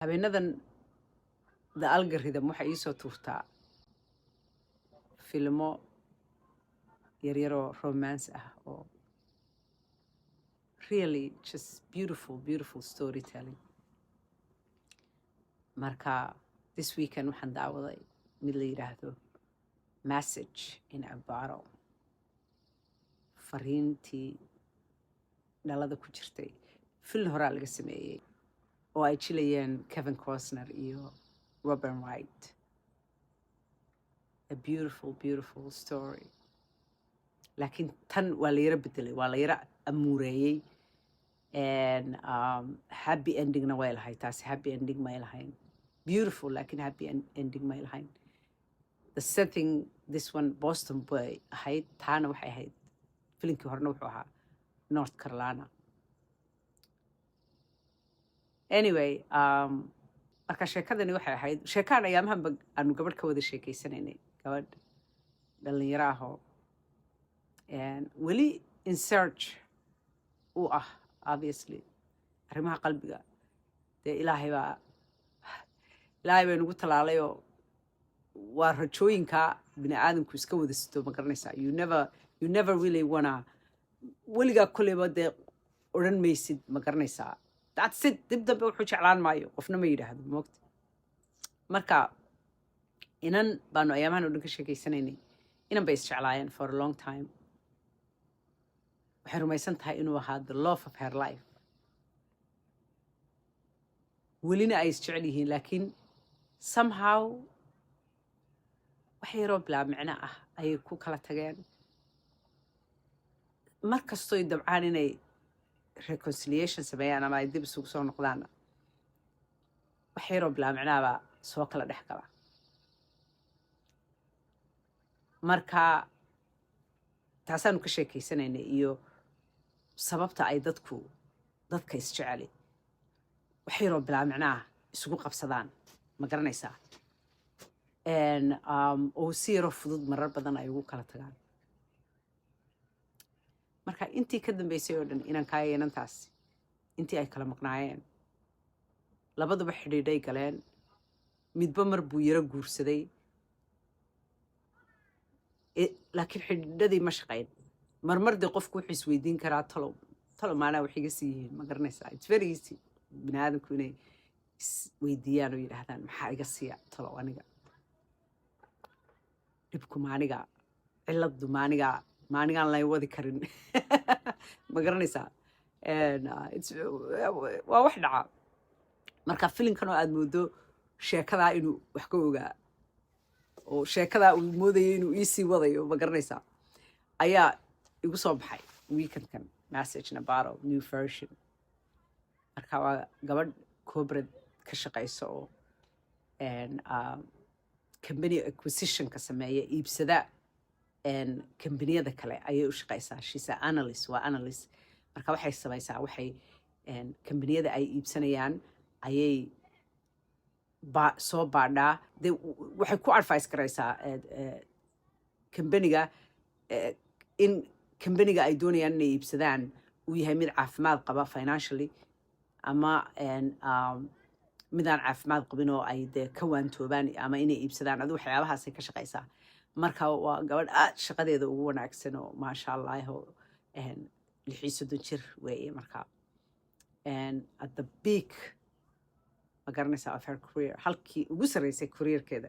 Habeenadan the algorithm waxay iisoo tuurtaa filmo yaryaroo romance ah oo really just beautiful, beautiful storytelling. Marka this weekend waxaan daawaday mid la yidhaahdo Message in a Bottle, Fariintii Dhalada ku jirtay. Film horaa laga sameeyey oo ay jilayeen Kevin Costner iyo Robin Wright. A beautiful, beautiful story, laakiin tan waa la yaro bedelay, waa la yaro amuureeyey. And happy endingna way lahayd. Taasi happy ending may lahayn. Beautiful, laakiin happy ending may lahayn. The setting, this one Boston bay ahayd, taana waxay ahayd, filimkii horena wuxuu ahaa North Carolina. Anyway, marka sheekadani waxay ahayd sheekaan ayaamahanba aanu gabadh ka wada sheekeysanaynay, gabadh dhalinyaro ahoo weli in search u ah. Obviously arrimaha qalbiga dee Ilaahay baa nagu talaalayoo waa rajooyinka bini aadamku iska wada sito, ma garanaysaa? You never really wanna, weligaa koleyba dee odhan maysid, ma garanaysaa, "That's it, dib dambe wuxuu jeclaan maayo." Qofna ma yidhaahdo, moogta? Marka inan baanu ayaamahan oo dhan ka sheekeysanaynay. Inan bay isjeclaayeen for a long time. Waxay rumaysan tahay inuu ahaa the love of her life, welina ay isjecel yihiin, laakiin somehow wax yaroo bilaa micno ah ayay ku kala tageen. Mar kastoy dabcaan inay reconciliation sameeyaan ama ay dib isugu soo noqdaan, wax yaroo bilaa micnaabaa soo kala dhex gala. Marka taasaanu ka sheekeysanaynay iyo sababta ay dadku, dadka isjeceli, wax yaroo bilaa micnaha isugu qabsadaan, ma garanaysaa? Oo si yaroo fudud marar badan ay ugu kala tagaan. Marka intii ka dambeysay oo dhan, inankaayo inantaas intii ay kala maqnaayeen, labaduba xidhiidhay galeen. Midba mar buu yaro guursaday, laakiin xidhiidhadii ma shaqayn. Marmar dee qofku wuxuu isweydiin karaa, "Talow, talow, maanaa wax iga sii yihiin?" Ma garanaysaa? It's very easy bini aadamku inay isweydiiyaan oo yidhaahdaan, "Maxaa iga siiya talow aniga? Dhibku maaniga, ciladu maaniga, maanigaan lay wadi karin?" Ma garanaysaa? Waa wax dhaca. Marka filimkan oo aad moodo sheekadaa inuu wax ka ogaa oo sheekadaa uu moodayay inuu iisii wadayo, ma garanaysaa, ayaa igu soo baxay weekendkan, Message in a Bottle, new version. Marka waa gabadh corporate ka shaqaysa oo company acquisitionka sameeya, iibsada kambaniyada kale ayay u shaqaysaa. She's a analyst, waa analyst. Marka waxay samaysaa, waxay kambaniyada ay iibsanayaan ayay soo baadhaa. De waxay ku advice garaysaa kambaniga in kambaniga ay doonayaan inay iibsadaan uu yahay mid caafimaad qaba financially ama midaan caafimaad qabin oo ay dee ka waantoobaan ama inay iibsadaan. Adu waxyaabahaasay ka shaqaysaa. Marka waa gabadh aad shaqadeeda ugu wanaagsan oo maasha Allah oo 36 jir weeye. Marka at the peak, ma garanaysaa, of her career, halkii ugu sarreysay careerkeeda,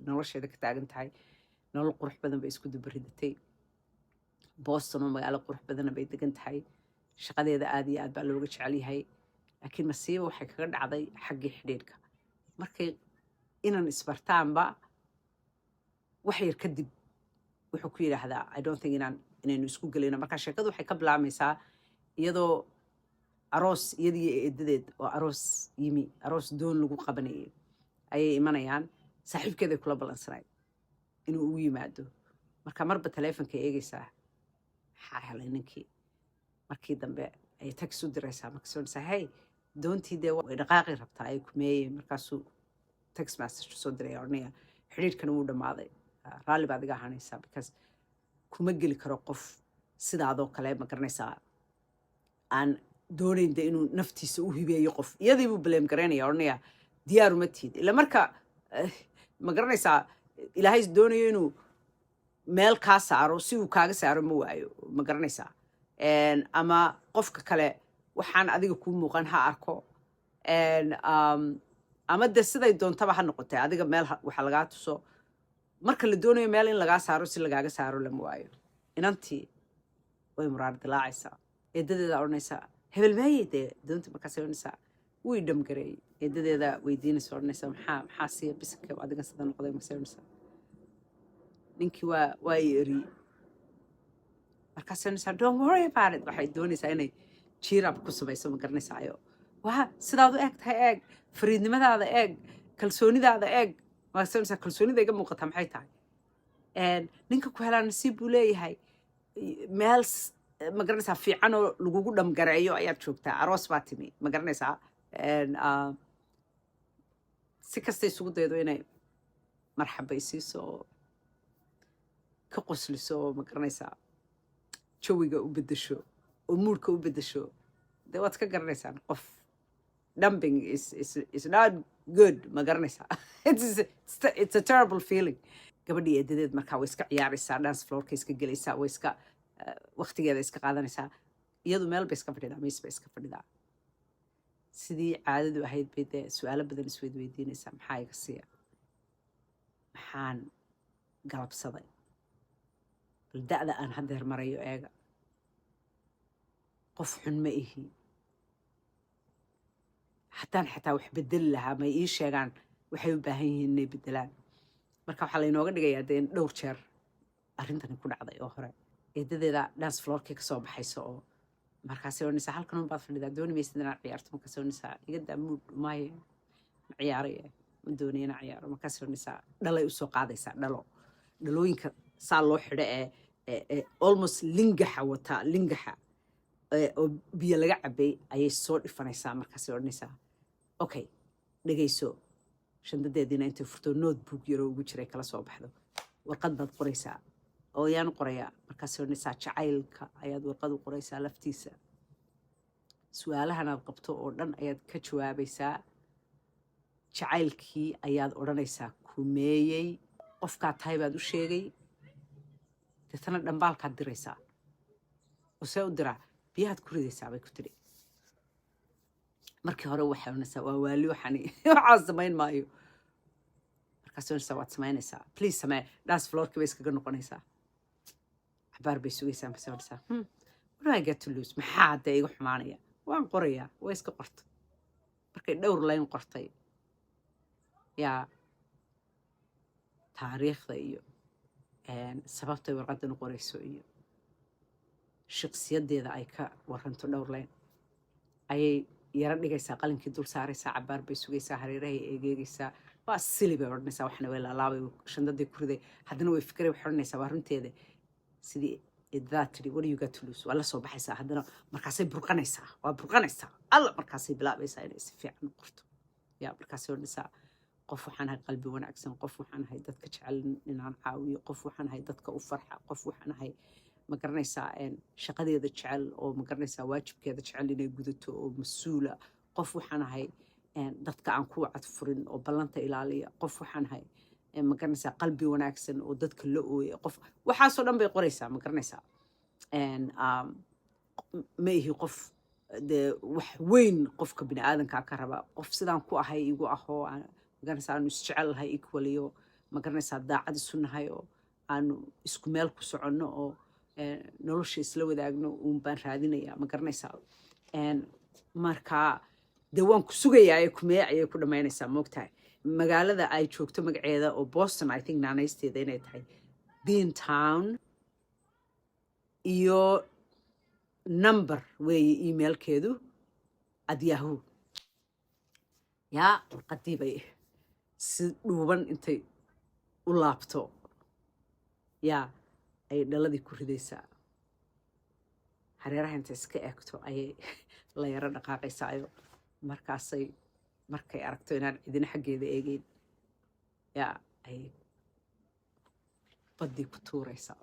nolosheeda ka taagan tahay. Nolol qurux badan bay isku dubaridatay. Boston oo magaalo qurux badanna bay degan tahay. Shaqadeeda aad iyo aad baa looga jecel yahay, laakiin masiiba waxay kaga dhacday xaggii xidhiidhka. Markay inan isbartaanba, wax yar kadib wuxuu ku yidhaahdaa, "I don't think inaynu isku gelayno." Marka sheekadu waxay ka bilaabmaysaa iyadoo aroos, iyadii eedadeed oo aroos yimi, aroos doon lagu qabanayay ayay imanayaan. Saaxiibkeeday kula ballansanayd inuu ugu yimaado. Marka marba taleefonka eegaysaa, maxaa helay ninkii? Markii dambe ayay text u diraysaa. Markaasoo odhanaysaa, "Hey, doontii dee way dhaqaaqi rabtaa, ay kumeeyey." Markaasuu text message usoo diraya, odhanaya, "Xidhiidhkana wuu dhammaaday. Raalli baad iga ahaanaysaa because kuma geli karo qof sidaadoo kale, ma garanaysaa, aan doonayn de inuu naftiisa u hibeeyo qof." Iyadii buu blame garaynaya, odhanaya, Diyaar uma tihid. Ila marka ma garanaysaa, Ilaahay doonayo inuu meel kaa saaro, si uu kaaga saaro ma waayo, ma garanaysaa? Ama qofka kale waxaan adiga kuu muuqan ha arko. Ama de siday doontaba ha noqotee, adiga meel waxa lagaa tuso. Marka la doonayo meel in lagaa saaro, si lagaaga saaro lama waayo. Inantii way muraar dilaacaysaa. Eedadeeda odhanaysaa, "Hebel meeyey dee doonta?" Markaasay odhanaysaa, "Wuu i dump gareeyey." Eedadeeda weydiinaysa, odhanaysa, "Maxaa siiya bisinka adiga sida noqday?" Markaasay odhanaysaa, "Ninkii waa i eriyey." Markaasay odhanaysaa, "Don't worry about it." Waxay doonaysaa inay cheer up ku samayso, ma garanaysaayo? "Waa sidaad u eg tahay, eeg fariidnimadaada, eeg kalsoonidaada, eeg." Markaasay odhanaysaa, "Kalsoonida iga muuqataa maxay tahay? Ninka ku helaa nasiib buu leeyahay. Meel ma garanaysaa, fiican oo lagugu dump gareeyo ayaad joogtaa. Aroos baa timi, ma garanaysaa?" Si kasta isugu daydo inay marxabaysiiso oo ka qosliso oo, ma garanaysaa, jawiga u beddesho oo mood ka u beddesho, dee waad ka garanaysaan, qof dumping is not good, ma garanaysaa? It's a terrible feeling. Gabadhii eedadeed markaa way iska ciyaaraysaa, dance floor ka iska gelaysaa, way iska waqtigeeda iska qaadanaysaa. Iyadu meel bay iska fadhidaa, miis bay iska fadhidaa. Sidii caadadu ahayd bay dee su-aalo badan isweydweydiinaysaa. Maxaa iga siiya? Maxaan galabsaday? Bal da'da aan haddeer marayo eega. Qof xun ma ihi. Haddaan xataa wax bedeli lahaa, may ii sheegaan waxay u baahan yihiin inay bedelaan? Marka waxaa laynooga dhigayaa dee in dhowr jeer arrintani ku dhacday oo hore. Eedadeeda dance floor kii kasoo baxaysa oo markaasay odhanaysaa, "Halkan un baad fadhidaa, dooni maysid inaad ciyaarto?" Markaasay odhanaysaa, "Iga daa, mood maaye, ma ciyaaraya, ma doonaya inaan ciyaaro." Markaasay odhanaysaa, dhalay usoo qaadaysaa, dhalo, dhalooyinka saa loo xidho ee almost lingaxa wata, lingaxa oo biyo laga cabay ayay soo dhifanaysaa. Markaasay odhanaysaa, "Okay, dhegayso." Shandadeediina intay furto, notebook yaroo ugu jiray kala soo baxdo. "Warqad baad qoraysaa." "Oo yaan qorayaa?" Markaasay odhanaysaa, "Jacaylka ayaad warqad u qoraysaa laftiisa. Su-aalahan aad qabto oo dhan ayaad ka jawaabaysaa. Jacaylkii ayaad odhanaysaa kumeeyey, qofkaa tahay baad u sheegay. Deetana dhambaalkaad diraysaa." "Oo see u diraa?" "Biyahaad ku ridaysaa," bay ku tidhi. Markii hore waxay odhanaysaa, "Waa waali waxani, waxaa samayn maayo." Markaasay odhanaysaa, "Waad samaynaysaa, please samee." Dance floor kii bay iskaga noqonaysaa. Cabaar bay sugaysaa. Markaasay odhanaysaa, "What do I get to lose? Maxaa dee iga xumaanaya? Waan qorayaa." Way iska qorto. Markay dhowr line qortay, yaa taariikhda iyo sababtay warqaddan u qorayso iyo shakhsiyaddeeda ay ka waranto, dhowr line ayay yaro dhigaysaa, qalinkii dul saaraysaa. Cabaar bay sugaysaa, hareerahay eegeegaysaa. "Waa silly," bay odhanaysaa. Waxna way laalaabay, shandadii ku riday. Haddana way fikiray, waxay odhanaysaa, "Waa runteeda, sidii idaa tidhi, what do you got to lose?" Waa la soo baxaysaa haddana. Markaasay burqanaysaa, waa burqanaysaa alla. Markaasay bilaabaysaa inay si fiican u qorto. Ya, markaasay odhanaysaa, "Qof waxaan ahay qalbi wanaagsan. Qof waxaan ahay dadka jecel inaan caawiyo. Qof waxaan ahay dadka u farxa. Qof waxaan ahay, ma garanaysaa, shaqadeeda jecel oo, ma garanaysaa, waajibkeeda jecel inay gudato oo mas-uula. Qof waxaan ahay dadka aan ku wacad furin oo ballanta ilaaliya. Qof waxaan ahay, ma garanaysaa, qalbi wanaagsan oo dadka la ooya." Qof waxaasoo dhan bay qoraysaa, ma garanaysaa? "Ma ihi qof dee wax weyn qofka bini aadankaa ka raba. Qof sidaan ku ahay igu ahoo ma garanaysaa, aanu isjecel lahay equally oo, ma garanaysaa, daacad isu nahay oo aanu isku meel ku soconno oo nolosha isla wadaagno uun baan raadinayaa, ma garanaysaa? Marka dee waan ku sugayaa ee kumee." Ayay ku dhammaynaysaa, moogtahay? Magaalada ay joogto magaceeda oo Boston, I think naanaysteeda inay tahay Bean Town, iyo number weeye email keedu @yahoo. Yaa, warqadii bay si dhuuban intay u laabto, yaa, ay dhaladii ku ridaysaa. Hareeraha intay iska eegto ayay la yaro dhaqaaqaysaayo. Markaasay, markay aragto inaan cidina xaggeeda eegeyn, yaa, ay baddii ku tuuraysaa.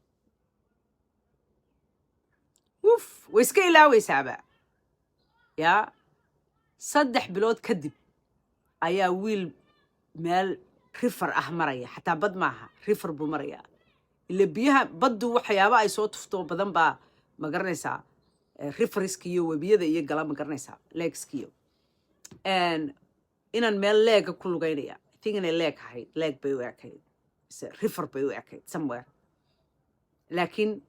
Wuf, way iska ilaaweysaaba. Yaa, 3 bilood kadib Ayaa wiil meel river ah maraya, xataa bad maaha, river buu marayaa. Ile biyaha baddu waxyaaba ay soo tufto badan baa, ma garanaysaa, riverska iyo webiyada iyo gala, ma garanaysaa, lakeskiyo. Inaan meel lake-ga ku lugaynaya, I think inay lake ahayd, lake bay u ekayd mise river bay u ekayd somewhere, laakiin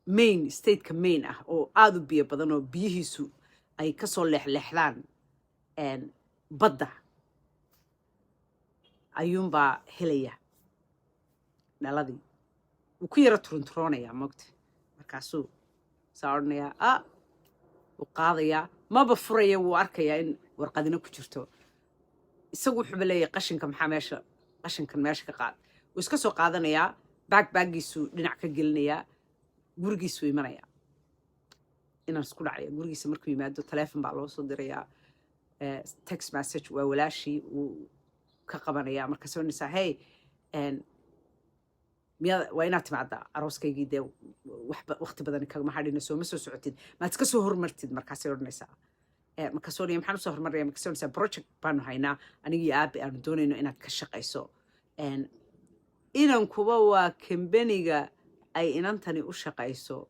Maine, stateka Maine ah oo aada u biyo badan oo biyihiisu ay kasoo leexleexdaan badda, ayuunbaa helaya dhaladii. Wuu ku yaro turunturoonayaa moogta. Markaasuu saa odhanayaa, ah, wuu qaadayaa, maba furaya. Wuu arkayaa in warqadina ku jirto. Isagu wuxuuba leeyahay, "Qashinka maxaa meesha, qashinkan meesha ka qaad." Wuu iska soo qaadanayaa, backpackgiisuu dhinac ka gelinayaa, gurigiisuu imanayaa. Inaan isku dhacaya gurigiisa markuu yimaado, taleefon baa loo soo dirayaa, text message. Waa walaashii. Wuu ka qabanayaa. Markaasoo odhanaysaa, "Hey, miyaad, waa inaad timaadaa arooskaygii dee, waxba waqti badan kagama hadhina, soo ma soo socotid? Maad iska soo hormartid?" Markaasay odhanaysaa. Markaasoo odhanaya, "Maxaan usoo hormaraya?" Markaasay odhanaysaa, "Project baanu haynaa anigii aabe aanu doonayno inaad ka shaqayso." Inankuba waa kambeniga ay inantani u shaqayso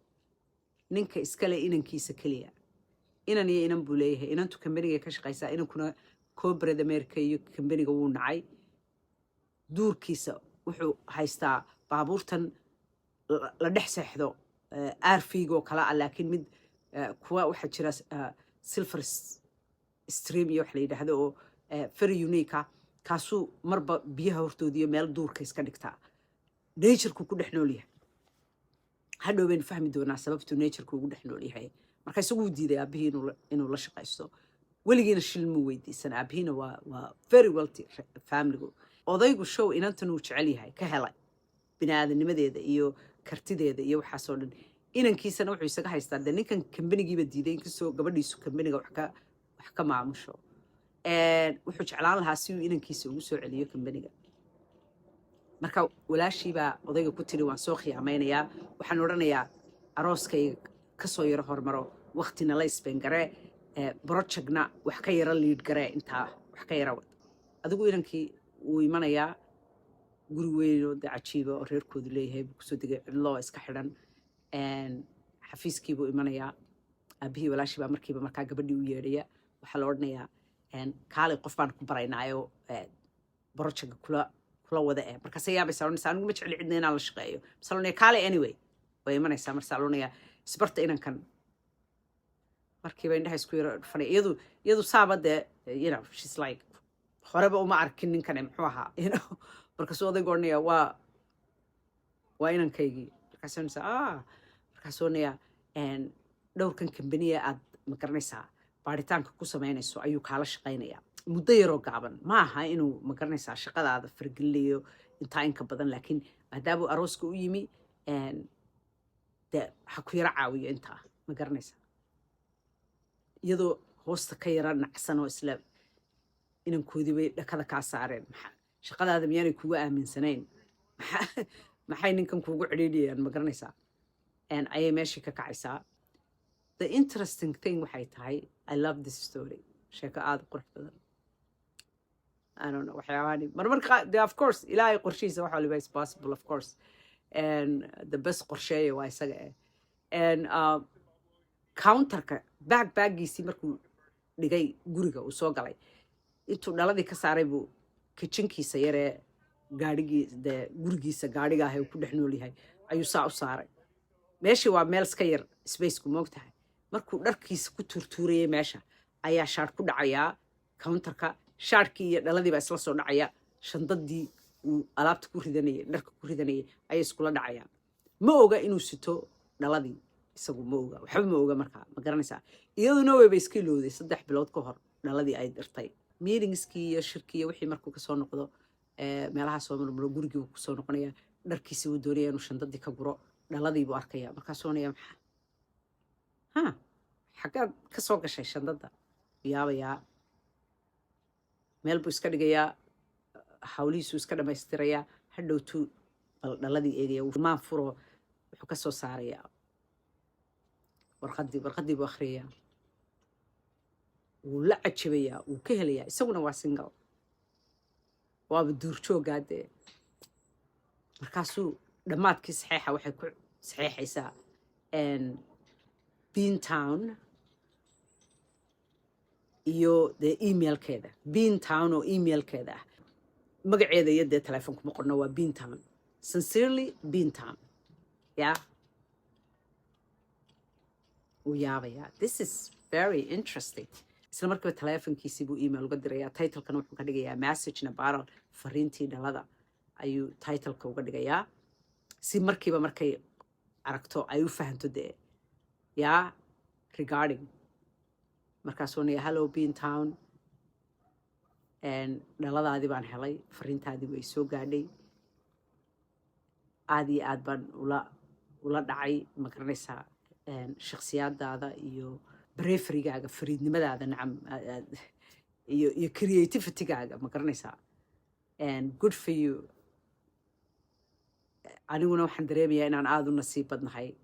ninka iskale inankiisa keliya. Inan iyo inan buu leeyahay. Inantu kambeniga ka shaqaysaa, inankuna corporate America iyo kambeniga wuu nacay. Duurkiisa wuxuu haystaa baabuurtan la dhex seexdo, RV-goo kale ah, laakiin mid kuwa waxaa jira silver stream iyo wax la yidhaahdo oo very unique ah. Kaasuu marba biyaha hortoodiyo meel duurka iska dhigtaa, natureku ku dhex nool yahay. Hadhow baynu fahmi doonaa sababtuu natureka ugu dhex nool yahay. Marka isagu wuu diiday aabihii inuu la shaqaysto. Weligiina shil muu weydiisan. Aabihiina waa very wealthy familygu. Odaygu show inantan uu jecel yahay, ka helay biniaadanimadeeda iyo kartideeda iyo waxaasoo dhan. Inankiisana wuxuu isaga haystaa dee ninkan kambanigiiba diiday, inkastoo gabadhiisu kambaniga wax ka maamusho. Wuxuu jeclaan lahaa si uu inankiisa ugu soo celiyo kambaniga. Marka walaashii baa odayga ku tiri, "Waan soo khiyaamaynayaa. Waxaan odhanayaa arooskayga kasoo yaro hormaro, waktina la spend garee, projectna wax ka yaro lead garee, intaa wax ka yara wad adigu." Inankii wuu imanayaa. Guri weyn oo dee cajiiba oo reerkoodu leeyahay buu kusoo degay, cidlo oo iska xidhan. Xafiiskii buu imanayaa. Aabihii walaashii baa markiiba markaa gabadhii u yeedhaya. Waxaa la odhanayaa, "Kaalay, qof baan ku baraynaayo projectka kula wada." Markaasay yaabaysaa, odhanaysaa, "Anigu ma jecli cidna inaan la shaqeeyo." Marsaa la odhanaya, "Kaalay anyway." Way imanaysaa. Marsaa la odhanaya, "Isbarta inankan." Markiiba indhaha isku yaro dhufanaya. Iyadu saaba dee, she's like, horeba uma arkin ninkane, muxuu ahaa? Markaasuu odaygu odhanaya, Waa inankaygii." Markaasuu odhanaysaa, "Ah." Markaasuu odhanaya, "Dhowrkan kambaniya aad, ma garanaysaa, baaritaanka ku samaynayso ayuu kaala shaqaynayaa muddo yaroo gaaban. Ma aha inuu, ma garanaysaa, shaqadaada fargelinayo intaa inka badan, laakiin maadaamuu arooska u yimi, dee ha ku yaro caawiyo intaa, ma garanaysaa." Iyadoo hoosta ka yara nacsan oo isla inankoodii bay dhakada kaa saareen, maxaa shaqadaada miyaanay kugu aaminsanayn? Maxay ninkan kuugu cidhiidhiyaan, ma garanaysaa, ayay meeshii ka kacaysaa. The interesting thing waxay tahay, I love this story, sheeko aada u qurux badan. I don't know, waxyaabahani marmarka de, of course, Ilaahay qorshihiisa wax waliba is possible, of course, and the best qorsheeya waa isaga. And counterka backpackgiisii markuu dhigay, guriga uu soo galay, intuu dhaladii ka saaray buu kitchenkiisa yaree gaadhigii dee gurigiisa gaadhiga ah ee uu ku dhex nool yahay ayuu saa u saaray. Meeshii waa meel iska yar, spaceku, moog tahay. Markuu dharkiisa ku tuurtuurayay meesha ayaa shaar ku dhacayaa counterka. Shaarkii iyo dhaladii baa isla soo dhacaya. Shandadii uu alaabta ku ridanayay, dharka ku ridanayay, ayay iskula dhacayaan. Ma oga inuu sito dhaladii isagu, ma oga, waxba ma oga markaa, ma garanaysaa. Iyaduna wayba iska ilowday 3 bilood ka hor dhaladii ay dirtay. Meetingskii iyo shirkii iyo wixii markuu kasoo noqdo, meelaha soo marmaro, gurigii buu kusoo noqonaya. Dharkiisi buu doonaya inuu shandadii ka guro. Dhaladii buu arkaya. Markaasuu onaya, "Maxaa ha, xaggaad ka soo gashay shandada?" Yaabayaa. Meel buu iska dhigayaa, hawlihiisuu iska dhammaystirayaa. Hadhowtuu bal dhaladii eegaya. Maan furo, wuxuu ka soo saarayaa warqaddii. Warqaddii buu akhriyayaa. Wuu la cajabayaa, wuu ka helayaa. Isaguna waa single, waaba duurjooggaa dee. Markaasuu dhammaadkii saxeexa waxay ku saxeexaysaa Beantown iyo dee emailkeeda, Beantown oo emailkeeda ah. Magaceeda iyo dee telefoon kuma qorno, waa Beantown. "Sincerely, Beantown." Ya wuu yaabayaa. "This is very interesting." Isla markiiba telefonkiisii buu email uga dirayaa. Titlekana wuxuu ka dhigayaa "Message in a Bottle". Fariintii dhalada ayuu titleka uga dhigayaa, si markiiba markay aragto ay u fahanto dee yaa regarding. Markaasuu naya, "Hello Beantown, dhaladaadii baan helay, fariintaadii way soo gaadhay, aad iyo aad baan ula dhacay, ma garanaysaa, shakhsiyaadaada iyo braverygaaga, fariidnimadaada, nacam, iyo creativitygaaga, ma garanaysaa, and good for you. Aniguna waxaan dareemayaa inaan aada u nasiib badnahay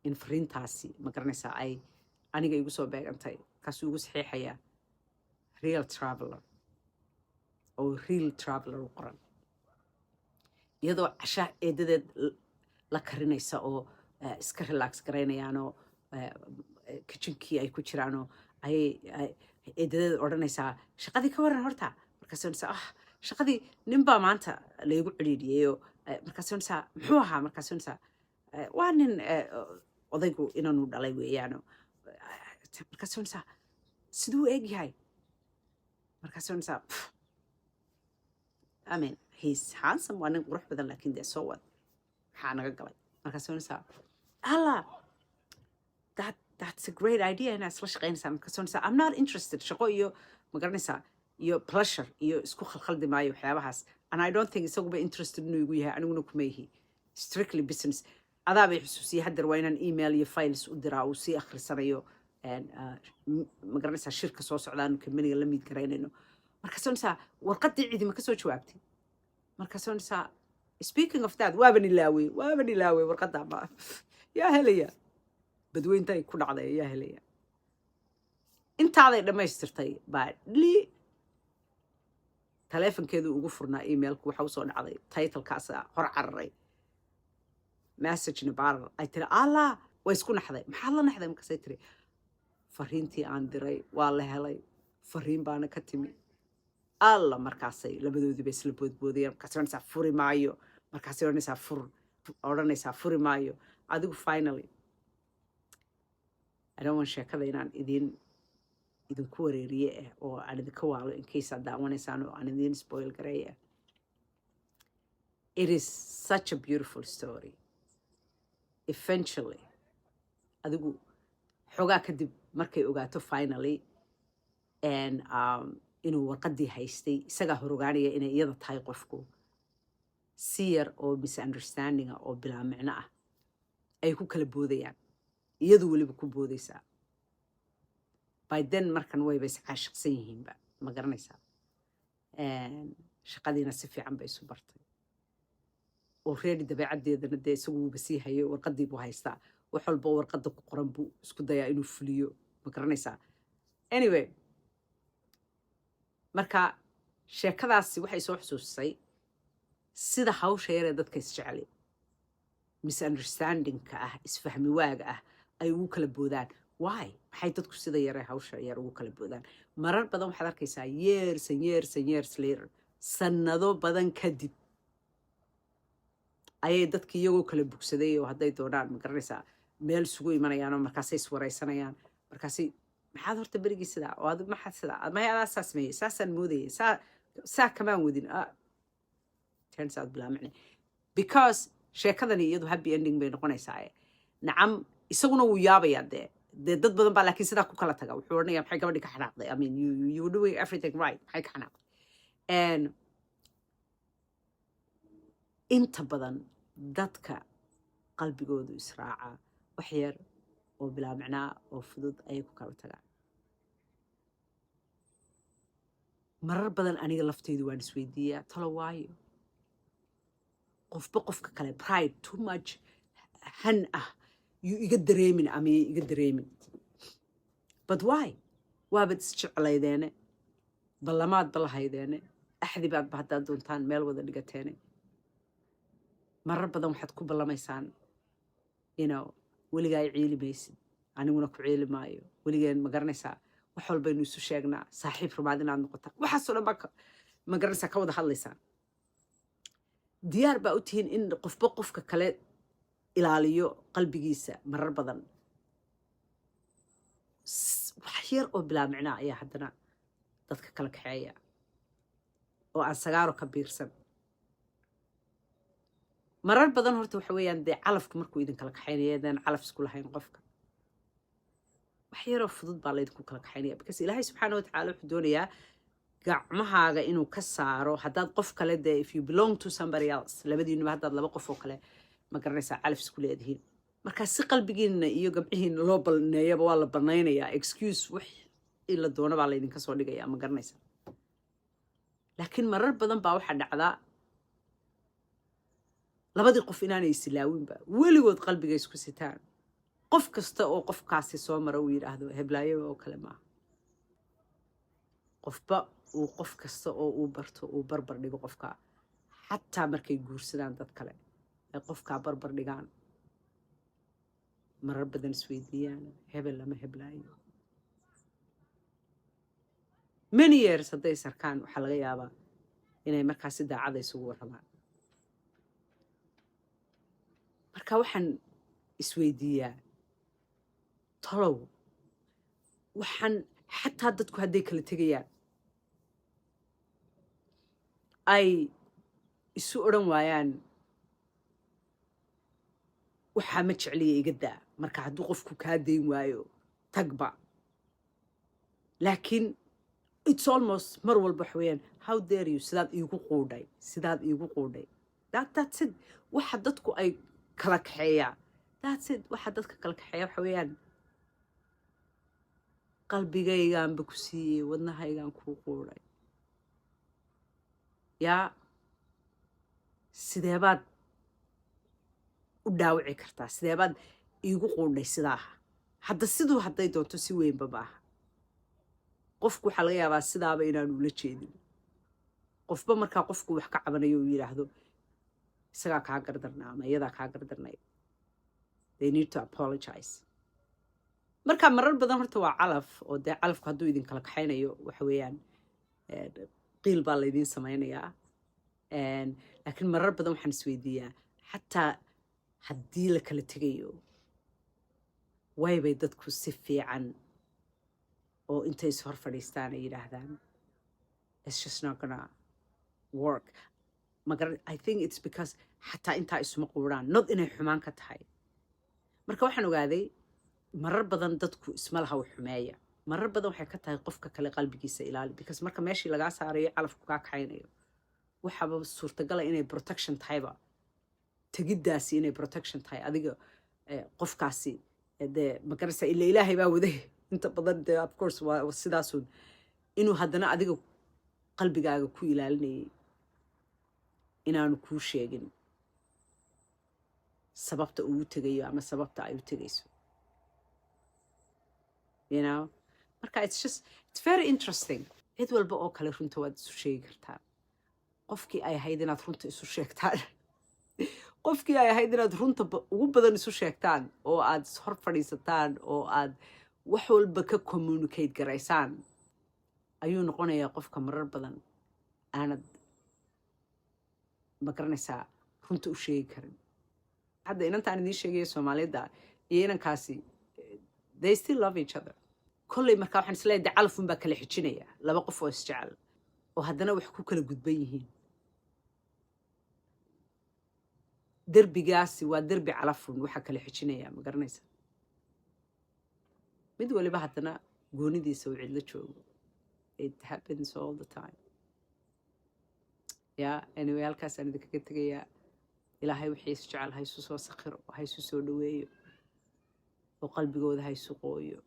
in fariintaasi, ma garanaysaa, ay aniga igu soo beegantay." Kaasuu ugu saxiixayaa "Real Traveler", oo "Real Traveler" u qoran. Iyadoo casha eedadeed la karinaysa oo iska relax garaynayaanoo kitchenkii ay ku jiraanoo ayay eedadeed odhanaysaa, "Shaqadii ka waran horta?" Markaasay odhanaysaa, "Ah, shaqadii nin baa maanta laygu cidhiidhiyeyoo." Markaasay odhanaysaa, "Muxuu ahaa?" Markaasay odhanaysaa, "Waa nin odaygu inaanu dhalay weeyaano." Markaasay odhanaysaa, "Siduu u eg yahay?" Markaasay odhanaysaa, "Pff, I mean, he's handsome, waa nin qurux badan, laakiin dee so what, maxaa naga galay?" Markaasay odhanaysaa, "Allah, that's a great idea inaad isla shaqaynaysaa." Markaasay odhanaysaa, "I'm not interested. Shaqo iyo, ma garanaysaa, iyo pleasure iyo isku khalkhaldi maayo waxyaabahaas, and I don't think isaguba interested inuu igu yahay, aniguna kuma ihi. Strictly business." Adaabay xusuusiyay haddeer, waa inaan email iyo files u diraa uu sii akhrisanayo, ma garanaysaa, shirka soo socdaanu kambaniga la miid garaynayno. Markaasay odhanaysaa, "Warqaddii cidi ma ka soo jawaabtay?" Markaasay odhanaysaa, "Speaking of that, waaban ilaawey warqadda, ma yaa helaya? Badweynta ay ku dhacday yaa helaya?" Intaaday dhammaystirtay baa li taleefonkeedu ugu furnaa emailku waxa usoo dhacday titlekaasa hor cararay, "Message in a Bottle". Ay tiri, "Allah!" Way isku naxday. "Maxaad la naxday?" Markaasay tiri, "Fariintii aan diray waa la helay, fariin baana ka timi." Alla, markaasay labadoodiiba isla boodboodayaan. Markaasay odhanaysaa, "Furi maayo." Markaasay odhanaysaa, "Fur." Odhanaysaa, "Furi maayo." Adigu finally, I don't want sheekada inaan idinku wareeriye oo aan idinka waalo, in case aad daawanaysaan oo aan idiin spoil gareeye. It is such a beautiful story. Eventually, adigu xoogaa kadib, markay ogaato finally and inuu warqaddii haystay, isagaa hor ogaanaya inay iyada tahay qofku, si yar oo misunderstanding ah oo bilaa micno ah ay ku kala boodayaan, iyadu weliba ku boodaysaa. By then markan wayba iscaashiqsan yihiinba, ma garanaysaa? Shaqadiina si fiican bay isu bartay already. Dabeecaddeedana dee isagu wuuba sii hayay, warqaddii buu haystaa, wax walba warqadda ku qoran buu isku dayaa inuu fuliyo, ma garanaysaa? Anyway, marka sheekadaasi waxay soo xusuusisay sida hawsha yaree dadka isjeceli misunderstandingka ah, isfahmi waaga ah, ay ugu kala boodaan. Why? Maxay dadku sida yare hawsha yar ugu kala boodaan? Marar badan waxaad arkaysaa years and years and years later, sannado badan kadib, ayay dadki iyagoo kala bugsaday oo hadday doonaan, ma garanaysaa, meel isugu imanayaan oo markaasay iswaraysanayaan. Markaasay, "Maxaad horta berigii sidaa oo adu maxaad sidaa? Maya, adaa saa sameeyey, saasaan moodayay, saa kamaan wadin." Ah, turns out bilaa micne, because sheekadani iyadu happy ending bay noqonaysaa. Nacam, isaguna wuu yaabayaa dee dad badan baa laakiin sidaa ku kala taga. Wuxuu odhanaya, "Maxay gabadhii ka xanaaqday? I mean, you were doing everything right, maxay ka xanaaqday?" And inta badan dadka qalbigoodu israaca wax yar oo bilaa micnaa oo fudud ayay ku kala tagaan. Marar badan aniga lafteydu waan isweydiiyaa, talo waayo qofba qofka kale pride too much han ah yuu iga dareemin ama yay iga dareemin? But why? Waabad isjeclaydeene, ballamaad ba lahaydeene, axdi baadba haddaad doontaan meel wada dhigateene. Marar badan waxaad ku ballamaysaan, weligaa i ciili maysid, aniguna ku ciili maayo, weligeen, ma garanaysaa, wax walbaynu isu sheegnaa, saaxiib rumaad inaad noqotaa, waxaasoo dhan baa ma garanaysaa, ka wada hadlaysaan. Diyaar baa u tihiin in qofba qofka kale ilaaliyo qalbigiisa. Marar badan wax yar oo bilaa micnaa ayaa haddana dadka kala kaxeeya oo aan sagaaro ka biirsan. Marar badan horta waxa weeyaan dee calafku markuu idin kala kaxaynaya, daan calaf isku lahayn qofka, wax yaroo fudud baa laydinku kala kaxaynaya, because Ilaahay subxaana wa tacaala wuxuu doonayaa gacmahaaga inuu ka saaro haddaad qof kale dee, if you belong to somebody else, labadiinuba haddaad laba qof oo kale, ma garanaysaa, calaf isku leedihiin. Marka si qalbigiina iyo gamcihiina loo baneeyaba waa la banaynayaa, excuse wax in la doono baa laydinka soo dhigaya, ma garanaysaa. Laakiin marar badan baa waxaa dhacdaa labadii qof inaanay isilaawinba, weligood qalbiga isku sitaan, qof kasta oo qofkaasi soo mara uu yidhaahdo heblaayo oo kale maaha, qofba uu qof kasta oo uu barto uu barbar dhigo qofka, xataa markay guursadaan dad kale ay qofkaa barbar dhigaan, marar badan isweydiiyaan hebel ama heblaayo. Many years hadday sarkaan, waxaa laga yaabaa inay markaa si daacada isugu warramaan. Marka waxaan isweydiiyaa, tolow waxaan xataa dadku hadday kala tegayaan ay isu odhan waayaan, "Waxaa ma jecliya, iga daa"? Marka hadduu qofku kaa dayn waayo, tagba. Laakiin it's almost mar walba waxa weeyaan, "How dare you? Sidaad iigu quudhay? Sidaad iigu quudhay?" That's it. Waxa dadku ay kala kaxeeyaa, that's it. Waxa dadka kala kaxeeya waxa weeyaan, qalbigaygaanba ku siiyey, wadnahaygaan kuu quudhay, yaa sideebaad u dhaawici kartaa? Sideebaad iigu quudhay sidaaha? Hadda siduu hadday doonto si weynba maaha. Qofku waxaa laga yaabaa sidaaba inaanu ula jeedin. Qofba markaa qofku wax ka cabanayo uu yidhaahdo isagaa kaa gardarnaa ama iyadaa kaa gardarnay, they need to apologize. Marka marar badan horta waa calaf, oo dee calafku hadduu idinkala kaxaynayo, waxa weeyaan qiil baa laydiin samaynayaa. Laakiin marar badan waxaan isweydiiyaa, xataa haddii la kala tegayo, waybay dadku si fiican oo intay is hor fadhiistaan ay yidhaahdaan, "It's just not gonna work"? Magaran, I think it's because xataa intaa isuma quuraan, not inay xumaan ka tahay. Marka waxaan ogaaday marar badan dadku isma laha u xumeeya, marar badan waxay ka tahay qofka kale qalbigiisa ilaali, because marka meeshii lagaa saarayo, calafku kaa kaxaynayo, waxaaba suurtagala inay protection tahayba tegiddaasi, inay protection tahay adiga qofkaasi dee, magaraysa, ila Ilaahay baa waday inta badan dee, of course waa sidaasun, inuu haddana adiga qalbigaaga ku ilaalinayay inaanu kuu sheegin sababta uu u tegayo ama sababta ay u tegayso. Marka it's just, it's very interesting. Cid walba oo kale runta waad isu sheegi kartaa. Qofkii ay ahayd inaad runta isu sheegtaan, qofkii ay ahayd inaad runta ugu badan isu sheegtaan oo aad ishor fadhiisataan oo aad wax walba ka communicate garaysaan, ayuu noqonayaa qofka marar badan aanad, ma garanaysaa, runta u sheegi karin. Hadda inantaan idiin sheegaya Soomaaliyadda iyo inankaasi, they still love each other kolley. Marka waxaan isleeyahay de calafun baa kala xijinaya laba qof oo isjecel oo haddana wax ku kala gudban yihiin. Derbigaasi waa derbi calafun waxaa kala xijinaya, ma garanaysa, mid waliba haddana goonidiisa uu cidlo joogo. It happens all the time. Yeah, anyway, halkaasaan idinkaga tegayaa. Ilaahay wixii isjecel ha isu soo sakhiro, ha isu soo dhaweeyo oo qalbigooda ha isu qooyo.